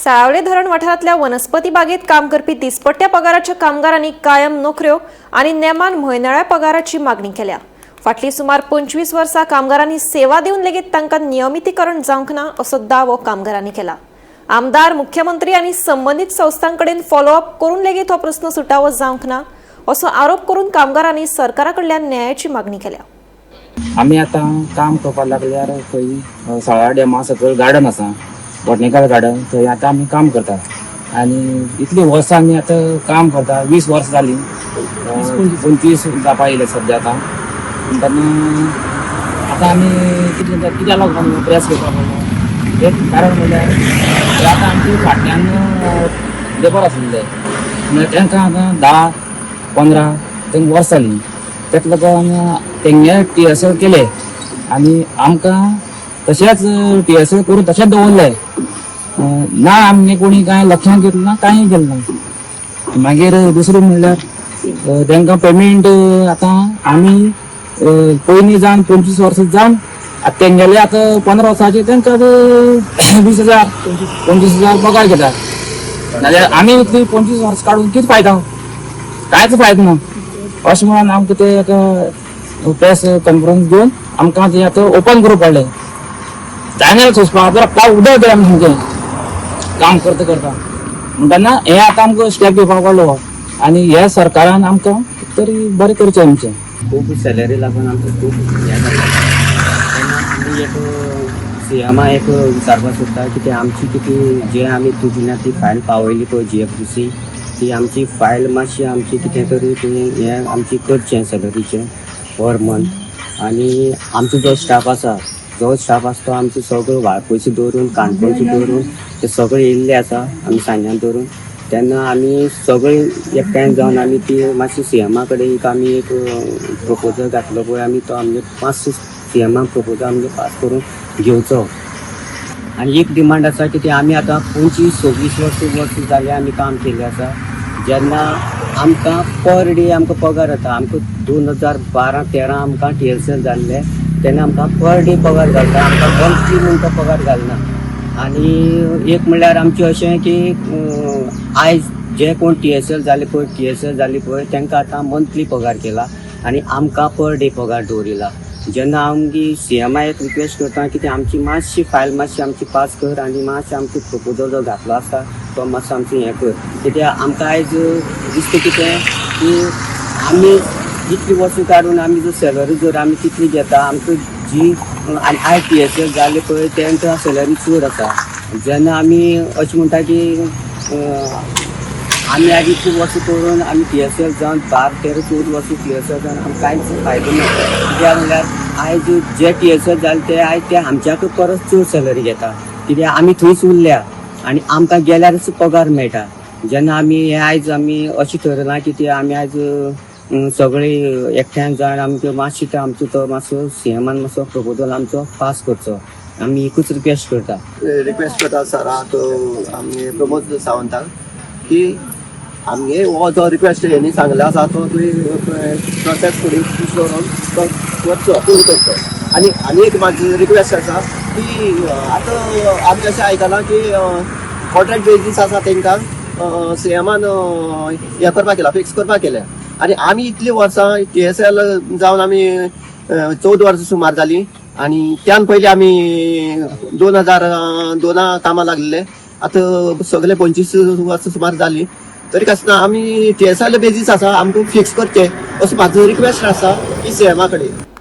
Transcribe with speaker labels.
Speaker 1: साळावले धरण वाठारांतल्या वनस्पती बागेत काम करपी दिसपट्ट्या पगाराच्या कामगारांनी कायम नोकऱ्यो आनी नेमान म्हयन्याळ्या पगाराची मागणी केल्या. फाटलीं सुमार 25 वर्सां कामगारांनी सेवा दिवन लेगीत तांकां नियमितीकरण जावंक ना असो दावो कामगारांनी केला. आमदार, मुख्यमंत्री आनी संबंदीत संस्थां कडेन फॉलोअप करून लेगीत हो प्रस्न सुटावो जावंक ना असो आरोप करून कामगारांनी सरकारा कडल्यान न्यायाची मागणी केल्या.
Speaker 2: आमी आतां काम करपाक लागल्यार खंय साळा डॅमा सकयल गार्डन आसा, बॉटनिकल गार्डन, थंय आतां आमी काम करतात आनी इतलीं वर्सां आमी आतां काम करता, 20 वर्सां जालीं, 25 जावपा येयले सद्या आतां. तेन्ना आतां आमी कितें कित्याक लागून प्रेस करपाक पडलो, एक कारण म्हणल्यार हे आतां आमचे फाटल्यान लेबर आशिल्ले, म्हणल्यार तांकां आतां 10-15 तांकां वर्सां जालीं. ताका लागून तेंगे टीएसएल केले आनी आमकां तशेंच टीएसएल करून तशेंच दवरले ना. आमगे कोणी कांय लक्षांत घेतलें ना, कांय केलें ना. मागीर दुसरें म्हणल्यार तांकां पेमेंट आतां आमी पयलीं जावन 25 वर्सां जावन आतां तेंगेले आतां 15 वर्सांचे तांकां 20,000, 25,000 पगार घेतात, नाजाल्यार आमी इतली 25 वर्सां काडून कितें फायदो? कांयच फायदो ना. अशें म्हणून आमकां ते एक प्रेस कॉन्फरन्स घेवन आमकां ते आतां ओपन करूंक पडलें. जायना सोंसपाक, जाल्यार उदक गेलें आमचें सामकें काम करता करता. म्हणटना हें आतां आमकां स्टेप घेवपाक पडलो आनी ह्या सरकारान आमकां तरी बरें करचें आमचें.
Speaker 3: खूब सॅलरी लागून आमकां खूब हें जालें. तेन्ना आमी एक सीएमा एक विचारपाक सोदता की ते आमची कितें जे आमी तुजी ती फायल पावयली पळय जीएफडीसी, ती आमची फायल मातशी आमची कितें तरी तुमी हें आमची करचें सॅलरीचें पर मंथ. आनी आमचो जो स्टाफ आसा, जो स्टाफ आसा तो आमचो सगळो वाळपयचो दवरून, काणकोणचो दवरून ते सगळे येयल्ले आसा आमी सांग्यान दवरून. तेन्ना आमी सगळे एकठांय जावन आमी ती मातशी सीएमा कडेन एक आमी एक प्रपोजल घातलो पळय आमी, तो आमगे मातसो सीएमाक प्रपोजल आमगे पास करून घेवचो. आनी एक डिमांड आसा की ती आमी आतां 25-26 वर्सां वर्सां जाली आमी काम केल्लें आसा. जेन्ना आमकां पर डे आमकां पगार येता, आमकां 2012-13 आमकां टीएसएल जाल्ले, तेन्ना आमकां पर डे पगार घालता, आमकां मंथली म्हणून तो पगार घालना. आनी एक म्हणल्यार आमचें अशें की आयज जे कोण टीएसएल जाले पळय, टीएसएल जाली पळय, तांकां आतां मंथली पगार केला आनी आमकां पर डे पगार दवरिला. जेन्ना आमगी सीएमा एक रिक्वेस्ट करता की ती आमची मातशी फायल मातशी आमची पास कर आनी मातशें आमचो प्रपोजल जो घातलो आसा तो मातसो आमचो हें कर. कित्याक आमकां आयज दिसता कितें की आमी इतली वर्सां काडून आमी जो सॅलरी जर आमी तितली घेता, आमकां जी आनी आयज टीएसएल जाले पळय तांकां सॅलरी चड आसा. जेन्ना आमी अशें म्हणटा की आमी आयज इतली वर्सां करून आमी टीएसएल जावन 12, 13, 14 वर्सां टीएसएल जावन आमकां कांयच फायदो ना. कित्याक म्हणल्यार आयज जे टीएसएल जाले ते आयज ते आमच्याकूय परस चड सॅलरी घेता, कित्याक आमी थंयच उरल्या आनी आमकां गेल्यारच पगार मेळटा. जेन्ना आमी हे आयज आमी अशें थरयलां की ते आमी आयज सगळे एकठांय जावन आमच्यो मातशें ते आमचो तो मातसो सीएमान मातसो प्रपोजल आमचो पास करचो, आमी एकूच रिक्वेस्ट करता.
Speaker 4: रिक्वेस्ट करता सराक, आमगे प्रमोद सावंताक की आमगे हो जो रिक्वेस्ट हेणी सांगले आसा तो तुवें प्रोसेस फुडें पुश करून तो करचो, पूर्ण करचो. आनी आनी एक म्हाजी रिक्वेस्ट आसा की आतां आमी अशें आयकलां की कॉन्ट्रॅक्ट बेजीस आसा तांकां सीएमान हें करपाक केला, फिक्स करपाक केल्या. आनी आमी इतलीं वर्सां टीएसएल जावन आमी 14 वर्सां सुमार जालीं आनी त्यान पयलीं आमी 2002 कामां लागलेले. आतां सगळे 25 वर्सां सुमार जालीं, तरी आसतना आमी टीएसएल बेजीस आसा, आमकां फिक्स करचें असो म्हाजो रिक्वेस्ट आसा की सीएमा कडेन.